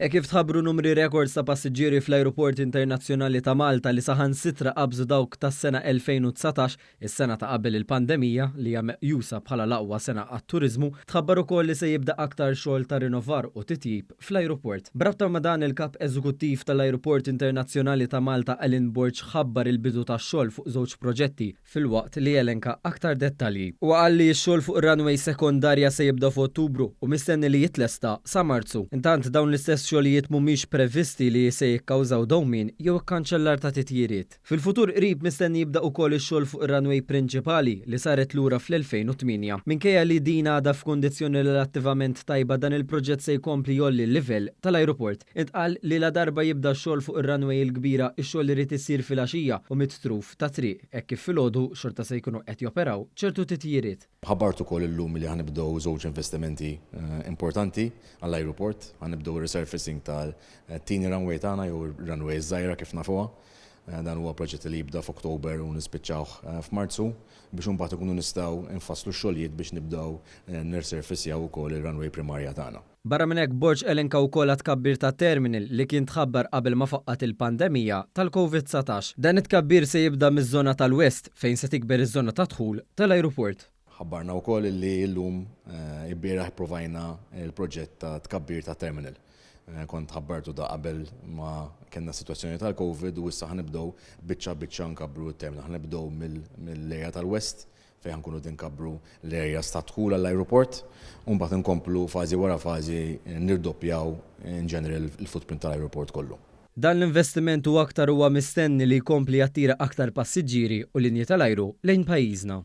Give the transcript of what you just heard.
Hekk kif tħabbru numri rekords ta' passiġġieri fl-Ajruport Internazzjonali ta' Malta li saħansitra qabżu dawk tas-sena 2019, is-sena ta' qabel il-pandemija, li hija meqjusa bħala l-aqwa sena għat-turiżmu, tħabbar ukoll li se jibda aktar xogħol ta' rinnovar u titjib fl-ajruport. B'rabta ma' dan, il-Kap Eżekuttiv tal-Ajruport Internazzjonali ta' Malta Alan Borg ħabbar il-bidu tax-xogħol fuq żewġ proġetti, filwaqt li elenka aktar dettalji. Huwa qal li x-xogħol fuq ir-runway sekondarja se jibda f'Ottubru u mistenni li jitlesta sa Marzu. Intant dawn l-istess xogħlijiet mhumiex previsti li se jikkawżaw dewmien jew ikkanċellar ta' titjiriet. Fil-futur qrib mistenni jibda ukoll ix-xogħol fuq ir-runway prinċipali li saret lura fl-2008. Minkejja li din għadha f'kundizzjoni relattivament tajba dan il-proġett se jkompli jgħolli l-livell tal-ajruport. Intqal li ladarba jibda x-xogħol fuq ir-runway il-kbira, ix-xogħol irid isir filgħaxija u mit-truf tat-triq, hekk kif filgħodu xorta se jkunu qed joperaw ċertu titjiriet. Ħabbart ukoll illum li ħa nibdew żewġ investimenti importanti għall-ajruport. Ħa nibdew ir-resurfacing tal-tieni runway tagħna jew ir-runway iż-żgħira kif nafuha. Dan huwa proġett li jibda f'October u nispiċċawh f'Marzu biex imbagħad ikunu nistgħu nfasslu x-xogħlijiet biex nibdew nirsurfacjaw ukoll ir-runway primarja tagħna. Barra minn hekk, Borg elenka wkoll għat-tkabbir tat-terminal li kien tħabbar qabel ma faqqgħet il-pandemija tal-Covid 19. Dan it-tkabbir se jibda miż-żona tal-West fejn se tikber iż-żona tad-dħul tal-ajruport. Ħabbarna wkoll li llum ilbieraħ ipprovajna l-proġett ta' tkabbir tat-terminal. Kont ħabbartu da qabel ma kellna s-sitwazzjoni tal-Covid u issa ħa nibdew biċċa biċċa nkabbru t-terminal. Ħa nibdew mill-area tal-West fejn ħa nkunu qed inkabbru l-areas ta' dħul għall-ajruport u mbagħad inkomplu fażi wara fażi nirdoppjaw in general il-footprint tal-ajruport kollu. Dan l-investiment u aktar huwa mistenni li jkompli jattira aktar passiġġieri u linji tal-ajru lejn pajjiżna.